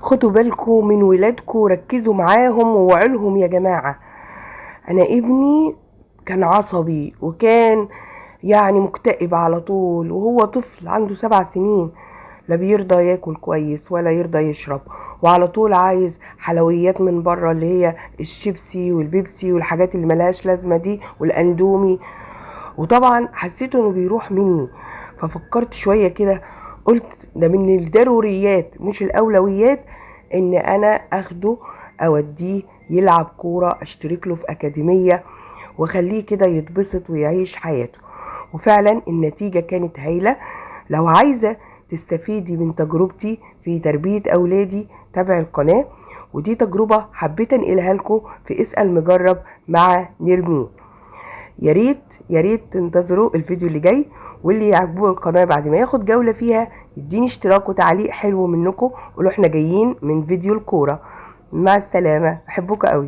خدوا بالكم من ولادكم، ركزوا معاهم ووعوا يا جماعة. انا ابني كان عصبي وكان يعني مكتئب على طول، وهو طفل عنده 7 سنين، لا بيرضى ياكل كويس ولا يرضى يشرب، وعلى طول عايز حلويات من بره اللي هي الشيبسي والبيبسي والحاجات اللي ملهاش لازمة دي والاندومي. وطبعا حسيت انه بيروح مني، ففكرت شوية كده، قلت ده من الضروريات مش الاولويات ان انا اخده اوديه يلعب كورة، اشترك له في اكاديمية واخليه كده يتبسط ويعيش حياته. وفعلا النتيجة كانت هايلة. لو عايزة تستفيدي من تجربتي في تربية أولادي تابعي القناة، ودي تجربة حبيت أنقلها لكم في اسأل مجرب مع نرمين. يا ريت يا ريت تنتظروا الفيديو اللي جاي، واللي يعجبه القناة بعد ما ياخد جولة فيها يديني اشتراك وتعليق حلو منكم، قولوا احنا جايين من فيديو الكورة. مع السلامة، بحبكم قوي.